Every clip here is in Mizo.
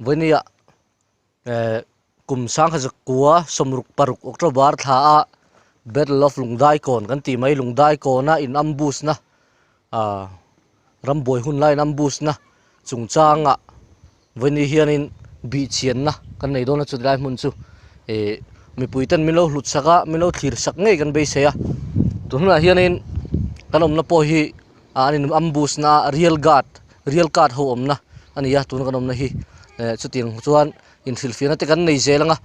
Vawinia eh kum sangha zakua sawmruk paruk October thla a Battle of Lungdaikawn kan tih mai Lungdaikawna in ambush na ah rambuai hun lai in ambush na chungchangah Vawiini hianin bihchianna kan nei dawn a chuti lai hmun chu ih mipui ten min lo hlut sak a min lo thlir sak ngei kan beisei a tun hunah hianin kan awmna pawh hi ah an in ambush na real guard real card ho awmna a ni a tuna kan awmna hi eh chutiang chuan inhrilhfiahna te kan nei zel ang a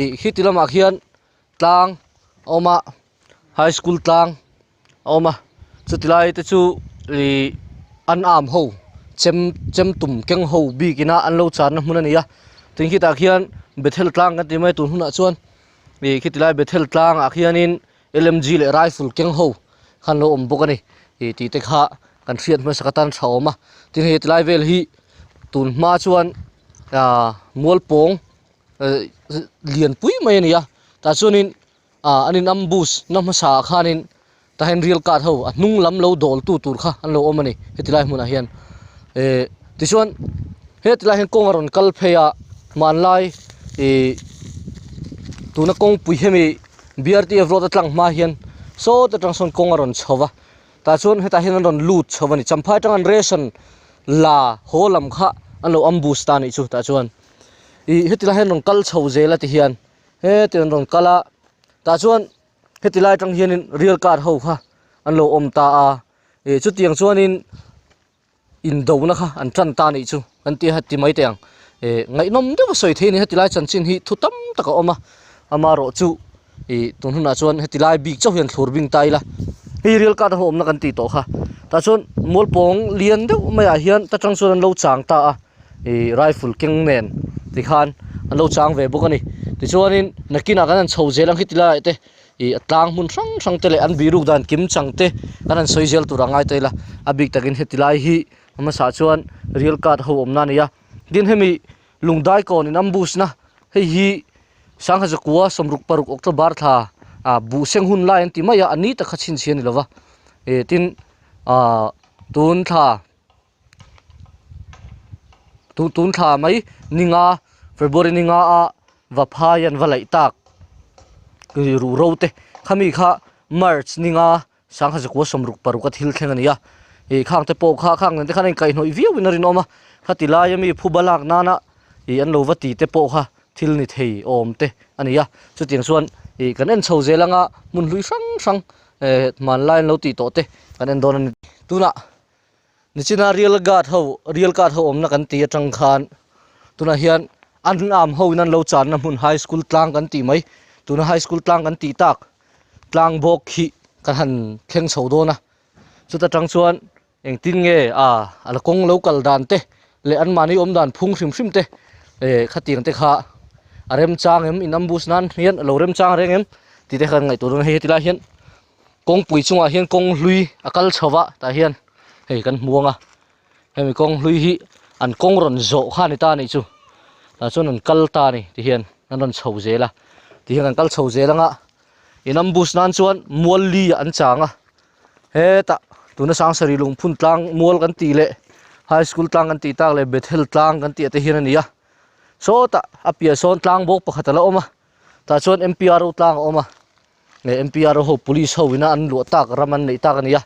ih khiti lamah khian tlang a awm a high school tlang a awm a chuti lai te chu ihh an arm ho chem chem tum keng ho bik ina an lo channa hmun a ni a tin khitah khian bethel tlang kan ti mai tun hunah chuan ih khiti lai bethel tlangah khianin lmg leh rifle keng ho khan lo awm bawk a ni ih tih te kha kan hriat hmasak atan tha awm a tin hei tilai vel hi tun hma chuan ah mualpawng eh lian pui mai a ni a tah chuanin ah an in ambush na hmasa ah khanin tah hian real card ho a hnung lam lo dawl tu tur kha an lo awm a ni heti lai hmunah hian eh tichuan heti lai hian kawng a rawn kal phei a hmanlai ih tuna kawngpui hemi B_R_T_F road a tlang hma hian sawt atang sawn kawng a rawn chho va tah chuan hetah hian an rawn lut chho a ni champhai atang an ration la haw lam kha an lo ambush ta a nih chu tah chuan ih heti lai hian an rawn kal chho zel a ti hian. Heti an rawn kal a tah chuan heti lai atang hianin real car ho kha an lo awm ta a ih chutiang chuanin indona kha an tan ta anih chu kan tia ti mai teh ang ih ngaihnawm deuh a sawi thei a ni heti lai chanchin hi thu tam tak a awm a amaherawh chu ih tun hunah chuan heti lai bik chauh hian thlur bing ta ila hei real car ho awmna kan tih tawh kha tah chuan mualpawng lian deuh maiah hian ta tang chuan an lo chang ta a. Ih rifle keng nen tikhan an lo chang ve bawk a ni tichuanin nakinah kan han chho zel ang khi ti laiah te ih a tlang hmun hrang hrang te leh an bihruk dan kim chang te kan han sawi zel tur a ngai ta ila a bik takin heti lai hi a hmasa chuan real card ho awmna a ni a tin hemi lungdai kawn in ambush na hei hi sangha zakua sawmruk paruk october thla ah buh seng hun lai an ti mai a a ni tak kha chhinchhiah a ni lova ih tin ah tun thla. Tun thla mai ninga February ninga a Vaphai an va laih tak ruh ro te khami kha March ninga sangha zakua sawmruk paruk a thil thleng a ni a ih khang te pawh kha khang nen te khan a inkaihhnawih viau in a rinawm a khati laia mi phuba lak nana ih an lo va ti te pawh kha thil ni thei awm te a ni a chutiang chuan ih kan en chho zel anga hmun hlui hrang hrang eh hmanlai an lo tih tawh te kan en dawn a ni tunah. Nichina real guard ho real guard ho awmna kan tih atang khan tunah hian an arm ho in an lo channa hmun high school tlang kan tih mai tuna high school tlang kan tih tak tlang bawk hi kan han thleng chho dawn a chuta tang chuan engtin nge ah a la kawng lo kal dan te leh an mahni awm dan phung hrim hrim te eh khatiang te kha a remchang em in ambush nan hian a lo remchang reng em tih te kha kan ngaihtuah dawn a hei heti lai hian. Kawngpui chungah hian kawng hlui a kal chho va tah hian hei kan hmu ang a hemi kawng hlui hi an kawng rawn zawh kha a ni ta a nih chu tah chuan an kal ta a ni ti hian an rawn chho zel a ti hian an kal chho zel ang a in ambush nan chuan mual li ah an chang a hetah tuna sangsarih lungphun tlang mual kan tih leh high school tlang kan tih tak leh bethel tlang kan tih ah te hian a ni a sawtah a piah sawn tlang bawk pakhat a la awm a tah chuan M_P_R o tlang a awm a. Nge MPR ho police ho ina an luah tak ram an neih tak a ni a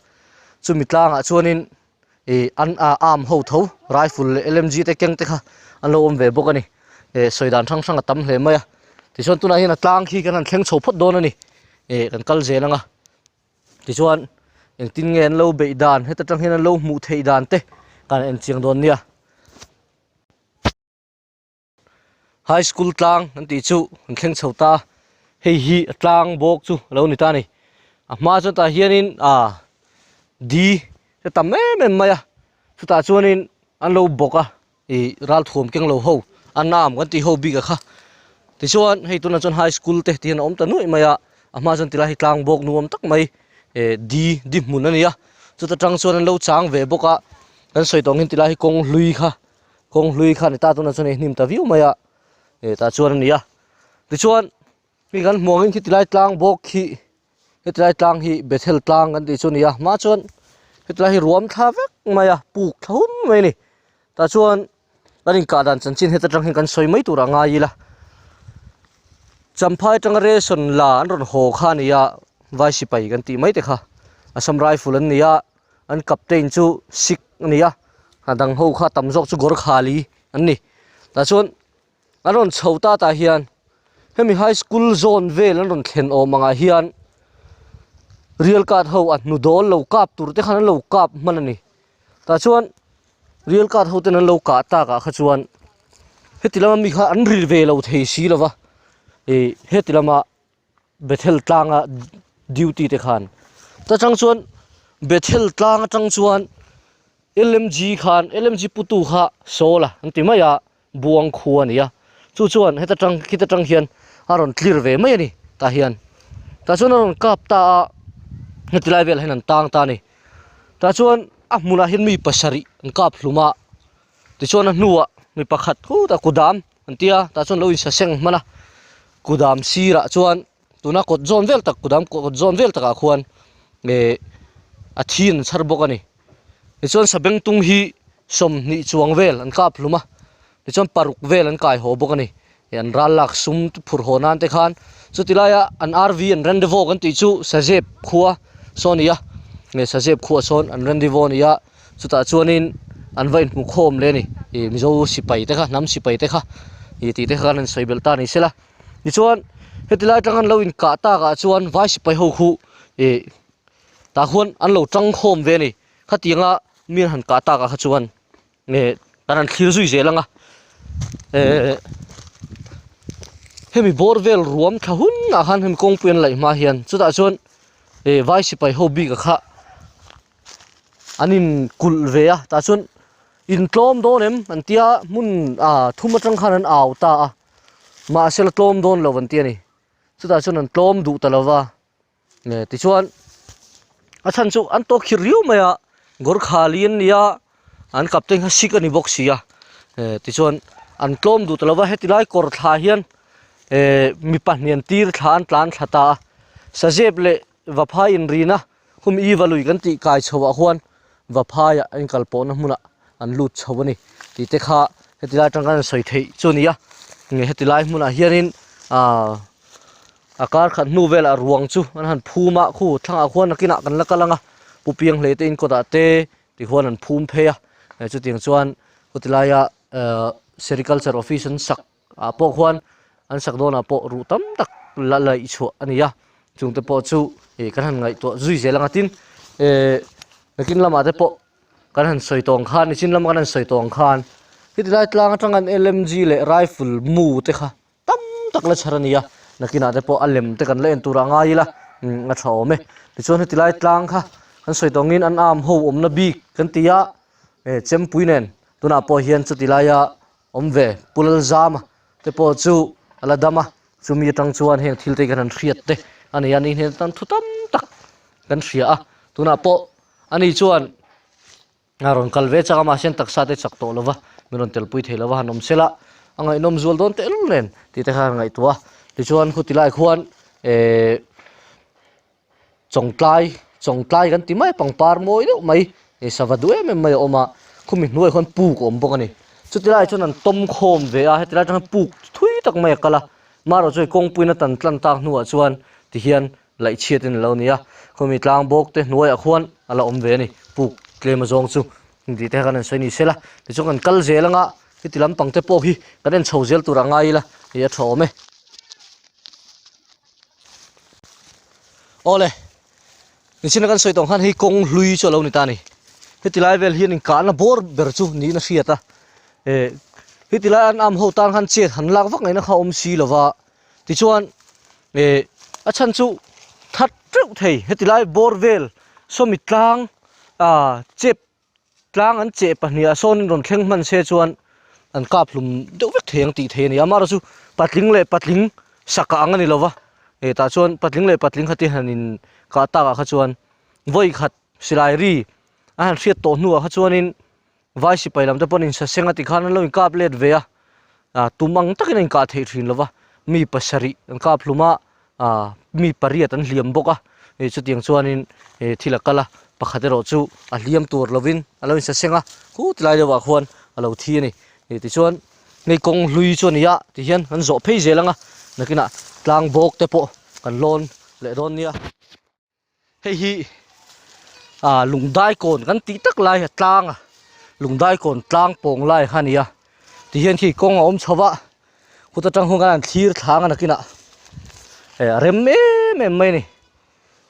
chumi tlangah chuanin ih an ah arm ho tho rifle leh lmg te keng te kha an lo awm ve bawk a ni eh sawi dan hrang hrang a tam hle mai a tichuan tunah hian a tlang khi kan han thleng chho phawt dawn a ni eh kan kal zel ang a tichuan engtin nge an lo beih dan heta tang hian an lo hmuh theih dan te kan en chiang dawn nia. High school tlang an tih chu an thleng chho ta a hei hi a tlang bawk chu a lo ni ta a ni a hma chuan tah hianin ah di te tam em em mai a chutah chuanin an lo bawk a ih ralthuam keng lo ho a nam kan tih ho bik a kha tichuan hei tunah chuan high school te ti hian a awm ta nuaih mai a a hma chuan tilai hi tlang bawk nuam tak mai eh di di hmun a ni a chuta tang chuan an lo chang ve bawk a kan sawi tawh angin tilai hi kawng hlui kha. Kawng hlui kha ni ta tunah chuan hei hnim ta viau mai a eh tah chuan a ni a tichuan hei kan hmuh angin khiti lai tlang bawk hi heti lai tlang hi Bethel tlang kan tih chu a ni a hma chuan heti lai hi ruam thla vek mai a puk thla hun mai a ni tah chuan Kan inkah dan chanchin heta tang hian kan sawi mai tur a ngai ila. Champhai atanga ration la an rawn haw kha a ni a, vai sipai kan tih mai te kha. Assam Rifle an ni a, an captain chu Sikh a ni a, a dang ho kha tam zawk chu Gorkhali an ni. Tah chuan an rawn chho ta tah hian hemi high school zawn vel an rawn thlen awm angah hian real card ho a hnu dawl lo kap tur te khan an lo kap hman a ni. Tah chuan real card ho ten an lo kah tak ah kha chuan heti lama mi kha an ri ve lo thei si lo va ih heti lama Bethel tlanga duty te khan ta chang chuan Bethel tlang atang chuan L_M_G khan L_M_G putu kha sawl a an ti mai a buang khu a ni a chu chuan heta tang khita tang hian a rawn clear ve mai a ni tah hian tah chuan a rawn kap ta a heti lai velah hian an tang ta a ni tah chuan a hmunah hian mi pasarih an kap hlum a tichuan a hnuah mi pakhat khutah kudam an ti a tah chuan lo insaseng hman a kudam sirah chuan tuna kawt zawn vel tak kudam kawt zawn vel takah khuan eh a thi an chhar bawk a ni tichuan sabengtung hi 20 chuang vel an kap hlum a tichuan paruk vel an kai haw bawk a ni ih an ral lak sum phur haw nan te khan chuti laia an R_V an rendezvous kan tih chu sazep khua saw a ni a nge sazep khuaah sawn an rendezvous a ni a chutah chuanin an va inhmu khawm leh a ni ih mizo sipai te kha hnam sipai te kha ih tih te khan an sawi belh ta ni sela tichuan heti lai atang an lo inkah takah chuan vai sipai ho khu ih tah khuan an lo tang khawm ve a ni khatianga mi an han kah takah kha chuan nge kan han thlir zui zel ang a eh hemi bawr vel ruam thla hunah khan hemi kawngpui an laih hma hian chutah chuan eh vai sipai ho bik a kha an in kulh ve a tah chuan in tlawm dawn em an tia hmun ah thum atang khan an au ta a mahse la tlawm dawn lo an ti a ni chutah chuan an tlawm duh ta lova. Nge tichuan a chhan chu an tawk khir riau mai a Gorkhali an ni a an captain kha Sikh a ni bawk si a eh tichuan an tlawm duh ta lo va heti lai kawr thla hian eh mi pahnih an tir thla an tlan thla ta a Sazep leh Vaphai inrina hum i valui kan tih kai chho ah huan Vaphai ah a inkal pawhna hmunah an lut chho a ni tih te kha heti lai atang khan an sawi theih chu a ni a nge heti lai hmunah hianin ah. A kar khat hnu velah ruang chu an han phum a, khu thlangah khuan nakinah kan la kal ang a, pu piang hle te in kawtah te tikhuan an phum phei a, chutiang chuan khuti laia ehh sericulture office an sak ah pawh khuan an sak dawnah pawh ruh tam tak la laih chhuah a ni a, chung te pawh chu ih kan han ngaihtuah zui zel ang a tin ehh nakin lamah te pawh kan han sawi tawng khan nichin lama kan han sawi tawng khan heti lai tlang atanga L_M_G leh rifle mu te kha. Tam tak la chhar a ni a, nakinah te pawh a lem te kan la en tur ah ngai ila umm a tha awm e. Tichuan heti lai tlang kha kan sawi tawh angin an arm ho awmna bik kan ti a, eh chempui nen tunah pawh hian chuti laia awm ve Pu Lalzama te pawh chu a la dam a, chumi atang chuan heng thil te hi kan han hriat te a ni a, ni hnen tan thu tam tak kan hria a, tunah pawh ani chuan. A rawn kal ve chak a, mahse an taksa te chak tawh lo va, min rawn telpui thei lo va, han awm sel a, a ngaihnawm zual dawn tehlul nen tih te kha han ngaihtuah a. Tichuan khuti lai khuan ehh chawngtlai, chawngtlai kan ti mai a, pangpar mawi deuh mai ih sava duh em em mai a awm a, khumi hnuaiah khuan puk a awm bawk a ni. Chuti laiah chuan an tawm khawm ve a, heti lai atang hian puk thui tak mai a kal a, marawh chu hei kawngpuiin a tan tlan tak hnuah chuan tihian Laih chhiat in a lo ni a, khawmi tlang bawk te hnuaiah khuan a la awm ve a ni, puk tlem a zawng chu tih te kha kan han sawi ni sela, tichuan kan kal zel anga heti lampang te pawh hi kan en chho zel tur a ngai ila hei a tha awm e. Awle, nichina kan sawi tawh ang khan hei kawng hlui chu a lo ni ta a ni, heti lai vel hian inkahna bawr ber chu niin a hriat a, eh heti lai an am ho tan khan chet han lak vak ngaihna kha a awm si lova, Tichuan eh a chhan chu that teuh thei heti lai bawr vel sawmi tlang ah chep tlang an cheh pahnih ah sawn in rawn thleng hman se chuan an kap hlum deuh vek thei ang tih thei a ni a amaherawh chu patling leh patling saka ang a ni lova eh tah chuan patling leh patling kha te han in kah tak ah kha chuan vawi khat silai ri a han hriat tawh hnuah kha chuanin Vai sipai lam te pawhin saseng a ti khan an lo inkap let ve a, ah tum ang takin a inkah theih thin lo va, mi pasarih an kap hlum a, ah mi pariat an hliam bawk a, hei chutiang chuanin eh thil a kal a, pakhat erawh chu a hliam tur lovin a lo insaseng a, khu tilai deuhah khuan a lo thi a ni. Ih tichuan hei kawng hlui chu a ni a tihian kan zawh phei zel ang a nakinah tlang bawk te pawh kan lawn leh dawn nia. Hei hi ah lungdai kawn kan tih tak lai a tlang a lungdai kawn tlang pawng lai kha a ni a tihian khi kawng a awm chho a kut atang huan khan an thlir thlang a nakinah eh a rem em em mai a ni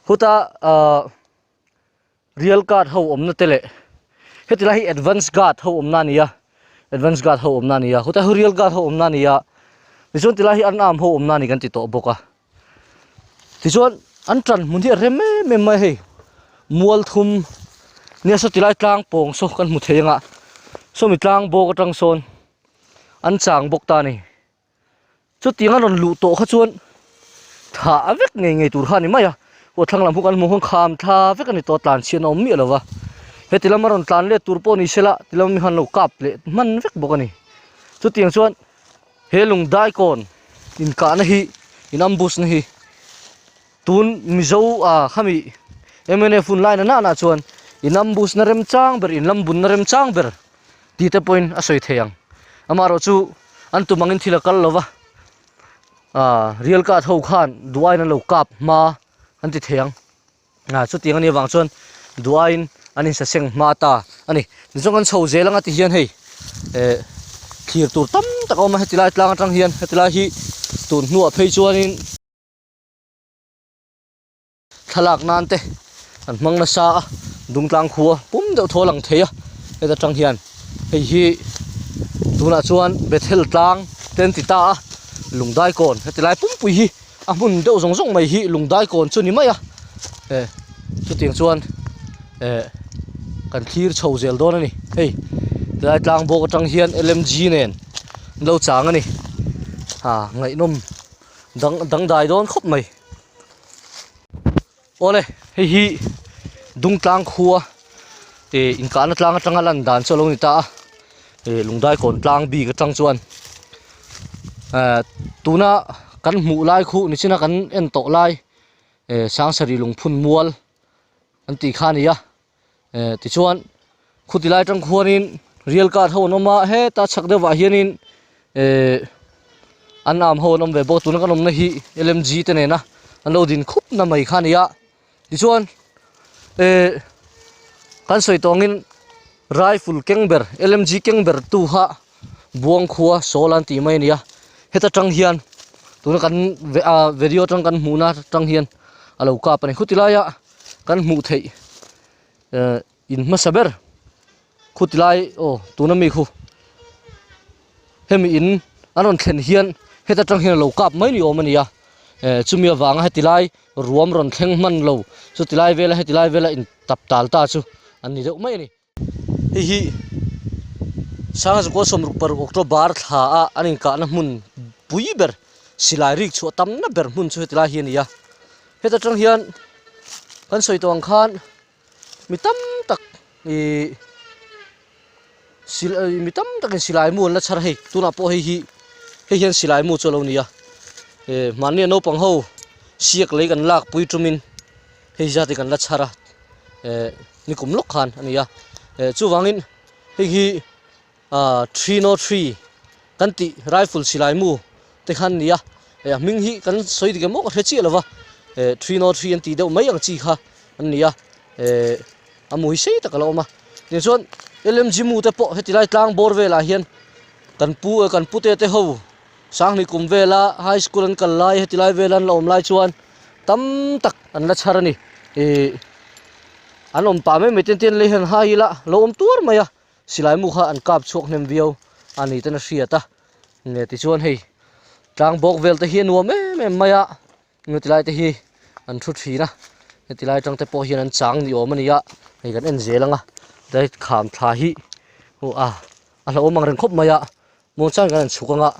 khuta ah Real guard ho awmna te leh heti lai hi advance guard ho awmna a ni a advance guard ho awmna a ni a heta hi real guard ho awmna a ni a tichuan tilai hi an arm ho awmna a ni kan ti tawh bawk a tichuan an tan hmun hi a rem em em mai a hei mual thum nia saw tilai tlang pawng saw kan hmu thei anga sawmi tlang bawk atang sawn an chang bawk ta a ni. Chutiang a rawn luh tawh kha chuan thah vek ngei ngei tur kha a ni mai a, aw thlang lam hu kan hmuh khan kham thla vek a ni tawh a tlan chhiat a awm miah lo va, heti lama rawn tlan let tur pawh ni se la ti lama mi khan lo kap leh hman vek bawk a ni. Chutiang chuan he lung daikawn inkahna hi in ambush na hi tun Mizo ah khami mnf hun lai na nana chuan in ambush na remchang ber in lambun na remchang ber tih te pawhin a sawi thei ang amaherawh chu an tum angin thil a kal lo va ah real card ho khan duh aiin an lo kap hma an ti thei ang ah chutiang anih avang chuan duh aiin an insaseng hma ta a ni tichuan kan chho zel anga ti hian hei eh thlir tur tam tak a awm a heti lai tlang atang hian heti lai hi tun hnuah phei chuanin. Thlalak nan te an hmang nasa a Dungtlang khua pum deuh thaw a lang thei a heta tang hian hei hi tunah chuan Bethel tlang te an ti ta a Lungdai kawn heti lai pumpui hi a hmun deuh zawng zawng mai hi Lungdai kawn chu a ni mai a eh chutiang chuan eh kan thlir chho zel dawn a ni hei tilai tlang bawk atang hian L M G nen an lo chang a ni ah ngaihnawm dang dangdai dawn khawp mai. Awle hei hi Dungtlang khua ih inkahna tlang atanga lan dan chu a lo ni ta a ih Lungdai kawn tlang bik atang chuan eh tuna kan hmuh lai khu nichina kan en tawh lai eh Sangsarih lungphun mual an tih kha a ni a. Eh tichuan khuti lai atang khuanin real card ho an awm a heta chhak deuhah hianin eh an arm ho an awm ve bawk a tuna kan awmna hi L M G te nena an lo din khup na mai kha a ni a tichuan eh kan sawi tawh angin rifle keng ber L M G keng ber tu kha buang khua sawl an tih mai a ni a heta tang hian tuna kan ah video atang kan hmuhna atang hian a lo kap a ni khuti laia kan hmuh theih eh in hmasa ber khuti lai aw tuna mi khu hemi in an rawn thlen hian heta tang hian a lo kap mai ni awm a ni a eh chumi avanga heti lai ruam rawn thleng hman lo chuti lai vela heti lai vela in tap tal ta chu an ni deuh mai a ni. Hei hi Sangha 16 October thla a an inkahna hmun pui ber silai rik chhuah tamna ber hmun chu heti lai hi a ni a heta tang hian kan sawi tawh ang khan mi tam tak ihh silai mi tam takin silai mu an la chhar a hei tunah pawh hei hi hei hian silai mu chu a lo ni a eh mahni a naupang ho siak lei kan lak pui tumin hei zat hi kan la chhar a eh ni kum lawk khan a ni a eh chuvangin hei hi ah 303 kan tih rifle silai mu te khan a ni a eh a hming hi kan sawi dik emaw ka hre chiah lo va eh 303 an tih deuh mai ang chi kha an ni a eh a mu hi sei tak a lo awm a tichuan L M G mu te pawh heti lai tlang bawr velah hian kan pu kan pute te ho Sanghnih kum vela high school an kal lai heti lai vela an la awm lai chuan tam tak an la chhar a ni ih an awm pah mai mai ten ten lei hian hai ila lo awm tuar mai a silai mu kha an kap chhuak hnem viau a ni ten a hriat a nge tichuan hei tlang bawk vel te hi a nuam em em mai a heti lai te hi an thu thin a heti lai atang te pawh hian an chang ni awm a ni a hei kan en zel ang a tlai kham thla hi aw a a hlauhawm ang reng khawp mai a. Muangchang kan han chhuk anga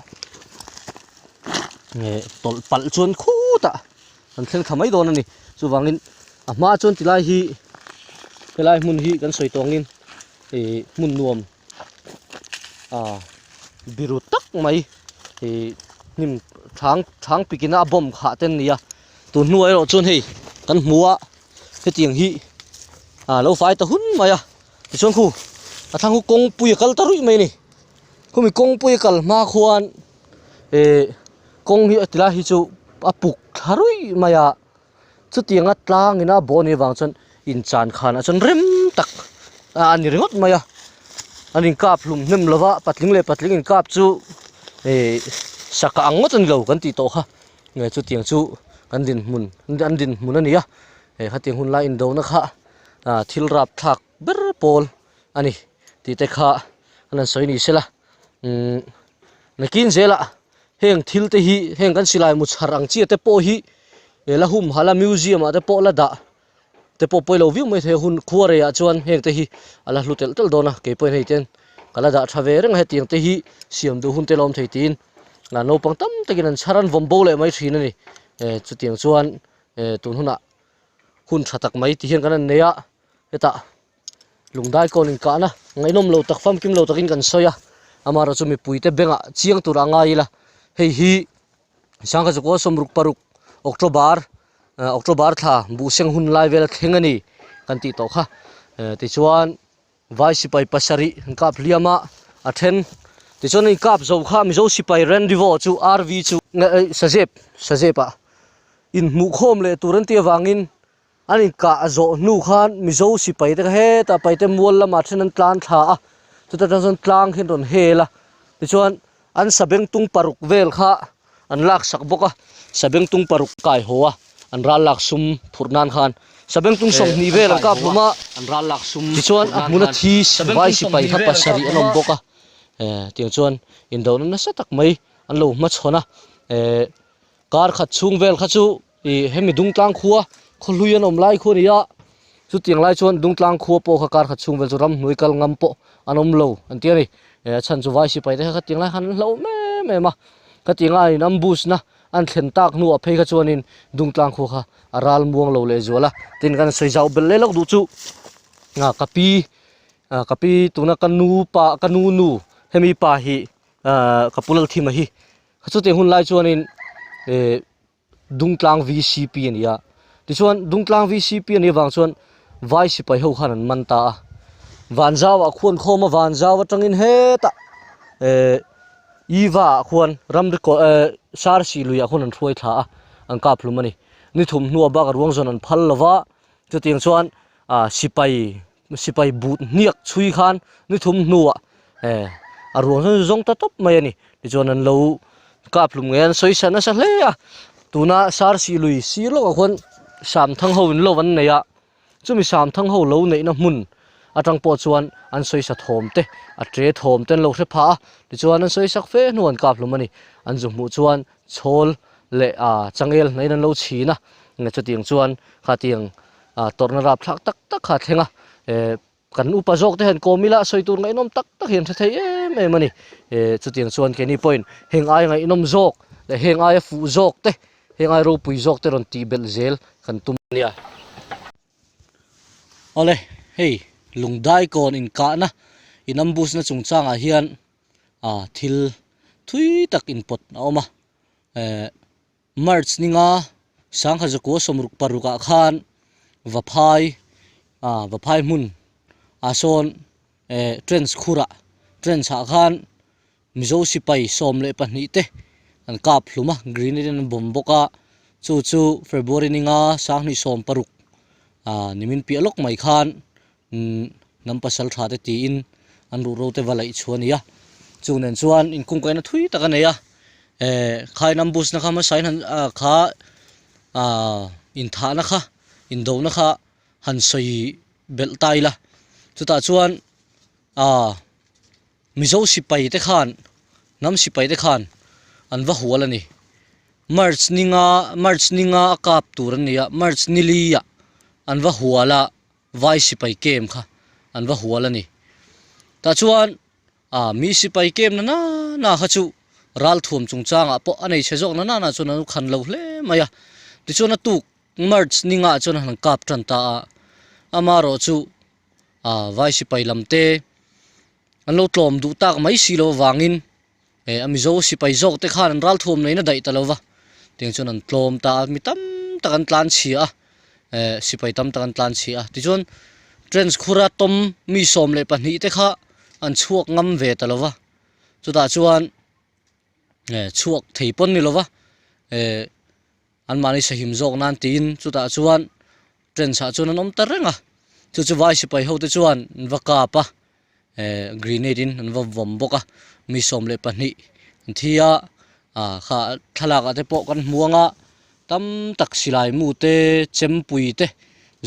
nge tawlh palh chuan khutah kan thleng thla mai dawn a ni chuvangin a hma chuan tilai hi helai hmun hi kan sawi tawh angin ih hmun nuam ah biru tak mai ih hnim thang thang pik ina a bomb khah te an ni a tun hnuah erawh chuan hei kan hmu a hetiang hi ah lo fai ta hun mai a tichuan khu a thlang khu kawngpui a kal ta ruih mai a ni. Khumi kawngpui a kal hma khuan eh kawng hi a ti lai hi chu a puk thla ruih mai a chutianga tlang ina bawh anih avang chuan inchan khanah chuan rem tak a ni ringawt mai a an inkap hlum hnem lova patling leh patling inkap chu eh saka ang ngawt a ni lo kan tih tawh kha nge chutiang chu kan dinhmun an dinhmun a ni a eh khatiang hun lai indona kha ah thil rapthlak ber pawl a ni tih te kha an han sawi ni sela umm nakin zelah heng thil te hi heng kan silai mu chhar ang chiah te pawh hi he la humhalh a museum ah te pawh la dah te pawh pawi lo viau mai thei a hun khua rei ah chuan heng te hi a la hlu telh telh dawn a keipawhin hei ten ka la dah tha ve reng a hetiang te hi siam duh hun te la awm thei tiin ah naupang tam takin an chhar an vawm bo leh mai thin a ni eh chutiang chuan eh tun hunah hun tha tak mai ti hian kan han nei a hetah. Lungdai kawn inkahna ngaihnawm lo tak famkim lo takin kan sawi a, amaherawhchu mipuite bengah chiang tur a ngai ila, hei hi sangha chukua 66 October October thla buhseng hun lai vel a thleng a ni kan tih tawh kha, tichuan vai sipai pasarih an kap hliam a, a then tichuan a inkap zo kha Mizo sipai Rendezvous chu RV chu Sazep Sazep ah inhmuhkhawm leh tur an tih avangin An inkah a zawh hnu khan Mizo sipai te kha hetah Paite mual lamah then an tlan thla a, chuta tang chuan tlang hi an rawn hel a, tichuan an sabengtung paruk vel kha an laksak bawk a, sabengtung paruk kai haw a, an ral lak sum phurh nan khan sabengtung 20 vel an kap hlum a, tichuan a hmuna thi vai sipai kha pasarih an awm bawk a, eh tiang chuan indohna nasa tak mai an lo hmachhawn a, eh kar khat chhung vel kha chu. Ih hemi Dungtlang khua khawhlui an awm lai khu a ni a, chutiang lai chuan Dungtlang khua pawh kha kar khat chhung vel chu ramhnuai kal ngam pawh an awm lo an ti a ni. Eh a chhan chu vai sipai te kha khatiang lai khan an hlauh em em a, khatiang a in ambush na an thlen tak hnuah phei kha chuanin Dungtlang khua kha a ral muang lo leh zual a, tin kan sawi zau belh leh lawk duh chu ah ka pi ah ka pi tuna ka nu pa ka nu nu hemi pa hi ah ka pu Lalthima hi chutiang hun lai chuanin eh. Dungtlang VCP a ni a, tichuan Dungtlang VCP a nih avang chuan Vai sipai ho khan an man ta a, Vanzau ah khuan khawm a Vanzau atangin hetah eh Eva ah khuan ramri kaw eh Sarsi lui ah khuan an hruai thla a, an kap hlum a ni. Ni thum hnuah bak a ruang zawn an phal lo va, chutiang chuan ah sipai Sipai but hniak chhui khan ni thum hnuah eh a ruang chu zawng ta tawp mai a ni. Tichuan an lo kap hlum ngei a, an sawi sa nasa hle a. Tuna Sarsi lui sir lawkah khuan Samthang ho in lo an nei a, chumi Samthang ho lo neihna hmun atang pawh chuan an sawi sa thawm te, a tre thawm te an lo hre phah a. Tichuan an sawi sak fe hnuah an kap hlum a ni. An zu hmuh chuan chhawl leh ah changel hnaiin an lo chhin a, chutiang chuan khatiang ah tawrhna rapthlak tak tak kha a thleng a eh kan upa zawk te hian kawm ila sawi tur ngaihnawm tak tak hi an hre thei em em a ni eh chutiang chuan keini pawhin heng aia ngaihnawm zawk leh heng aia fuh zawk te heng aia ropui zawk te rawn tih belh zel kan tum a nia. Awle hei lungdai kawn inkahna in ambush na chungchangah hian ah thil thui tak inpawt a awm a eh. March ninga sangha 166 ah khan Vaphai ah Vaphai hmun ah sawn eh trench khurah trench ah khan Mizo sipai 12 te an kap hlum a grenade in an bawm bawk a chu chu February ninga 2016 ah nimin piah lawk mai khan umm hnam pasal tha te tiin an ruhro te va laih chhuah a ni a chu nen chuan inkungkaihna thui tak a nei a eh khain ambush na kha hmasa in han ah kha ah inthahna kha indona kha han sawi belh ta ila chutah chuan ah Mizo sipai te khan hnam sipai te khan an va hual a ni March ninga March ninga a kap tur an ni a March ni li ah an va hual a. Vai sipai kem kha an va hual a ni. Tah chuan ah mi sipai kem na na na kha chu ralthuam chungchangah pawh a nei chhe zawk na na na chuan an khan lo hle mai a. Tichuan a tuk March ningah chuan an han kap tan ta a, amaherawh chu ah vai sipai lam te an lo tlawm duh tak mai si lo avangin Eh a Mizo sipai zawk te khan an ralthuam neihna daih ta lo va, tiang chuan an tlawm ta a, mi tam tak an tlan chhia a, eh sipai tam tak an tlan chhia a, tichuan trench khura tawm mi 12 te kha an chhuak ngam ve ta lo va. Chutah chuan eh chhuak thei pawn ni lova eh anmahni sahim zawk nan tiin chutah chuan trench ah chuan an awm ta reng a, chu chu vai sipai ho te chuan an va kap a eh grenade in an va vawm bawk a, mi 12 an thi a, ah kha thlalak ah te pawh kan hmu ang a, tam tak silai mu te chempui te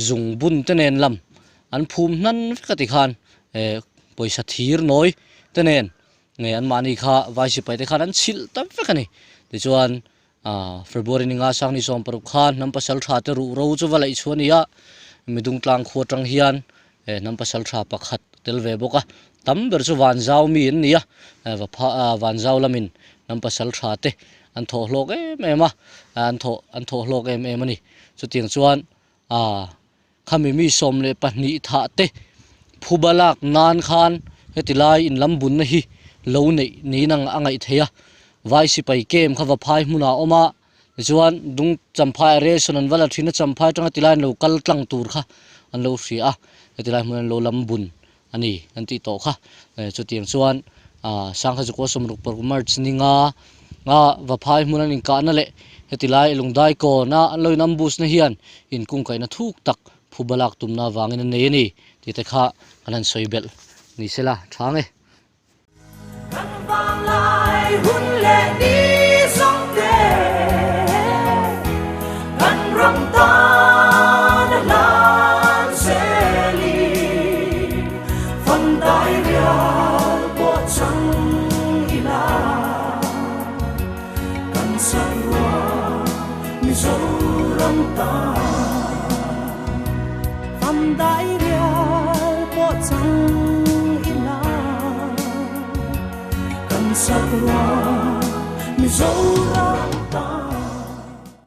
zung bun te nen lam an phum hnan vek a tikhan eh pawisa thir nawi te nen nge anmahni kha vai sipai te khan an chhilh ta vek a ni tichuan Ah, February ni nga sang ni 16 khan hnam pasal tha te ruh ro chu va laih chhuah a ni a, midung tlang khu atang hian eh hnam pasal tha pakhat tel ve bawk a, tam ber chu Vanzau mi an ni a, eh va pha ah Vanzau lamin hnam pasal tha te an thawh hlawk em em a, an thawh an thawh hlawk em em a ni. Chutiang chuan ah Khami mi 12 thah te phuba lak nan khan heti lai in lam bunna hi lo neih niin ang a ngaih theih a, vai sipai kem kha va phai hmunah a awm a, tichuan dung champhai a ration an va la thin a, champhai atanga ti lai an lo kal tlang tur kha an lo hria a, heti lai hmun an lo lam bun a ni kan tih tawh kha. Chutiang chuan Sangha Zukua 66 March ni nga nga Vaphai hmun an inkahna leh heti lai Lungdai kawna an lo in ambush na hian inkungkaihna thuk tak phuba lak tumna avangin an nei a ni tih te kha kan han sawi belh ni sela tha nge. Kan vanglai hun leh ni zawng te kan ram tan a hlan zel i fan dai rial pawh chang ila kan sak ruang Mizoram tan. Fan dai rial pawh chang ila kan sak ruang Mizoram tan.